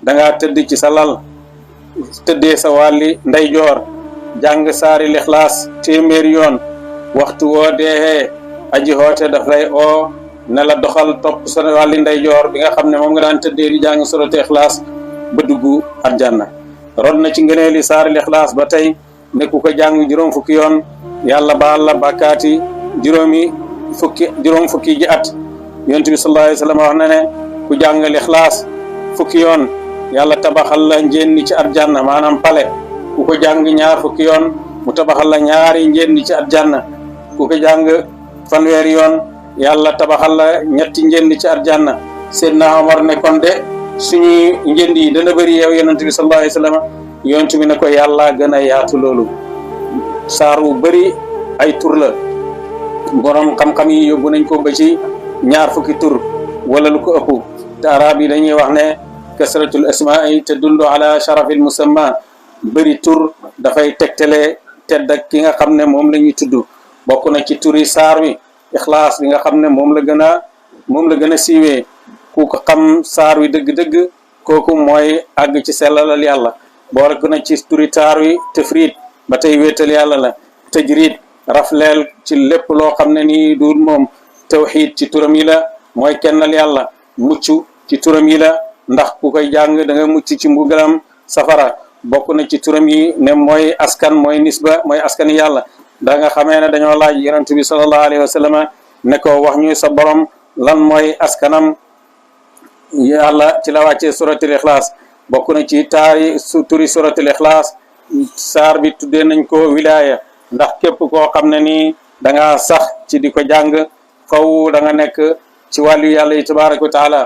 dangaa tëdd ci sa lal tëddee sa wàlli ndeyjoor jàng saari lixlaas téeméer yoon waxtu woo deexee aji hoote daf lay oo ne la doxal topp sa wàlli ndeyjoor bi nga xam ne moom nga daan tëddee di jàng suratu ixlaas ba dugg aljanna rod na ci ngëneeli saari lixlaas ba tey ne ku ko jàng juróom fukki yoon yàlla baal la bàkkaati juróom fukki ji at yonent bi sallallahu alayhi wa sallam wax na ne ku jàng lixlaas fukki yoon yàlla tabaxal la njéenni ci aljanna maanaam pale ku ko jàng ñaar fukki yoon mu tabaxal la ñaari njéenni ci aljanna ku ko jàng fanweeri yoon yàlla tabaxal la ñetti njéenni ci aljanna Seydina Omar ne kon de suñuy njënd yi dana bëri yow yonent bi sallallahu alayhi wa sallam yonent bi ne ko yàlla gën a yaatu loolu saar wu bëri ay tur la borom xam-xam yi yóbbu nañ ko ba ci ñaar fukki tur wala lu ko ëpp te arab yi dañuy wax ne kasratul asma'i tadullu ala sharafil musamma bëri tur dafay tegtale tedd ak ki nga xam ne moom la ñuy tudd bokk na ci turi saar wi ixlaas bi nga xam ne moom la gën a siiwee ku ko xam saar wi dëgg-dëgg kooku mooy àgg ci sellalal yàlla bokk na ci turi taar wi tafriid ba tey wéetal yàlla la tajriid rafleel ci lépp loo xam ne nii du moom tawxiid ci turam yi la mooy kennal yàlla mucc ci turam yi la ndax ku koy jàng da nga mucc ci mbugalam safara bokk na ci turam yi ne mooy askan mooy nisba mooy askan yàlla da nga xamee ne dañoo laaj yonent bi sallallahu alayhi wa sallam ne ko wax ñu sa borom lan mooy askanam yàlla ci la wàccee suratul ixlaas bokk na ci taari turi suratul ixlaas saar bi tuddee nañ ko wilaaya ndax képp koo xam ne nii da nga sax ci di ko jàng faw da nga nekk ci wàllu yàlla yi tabaraka wa taala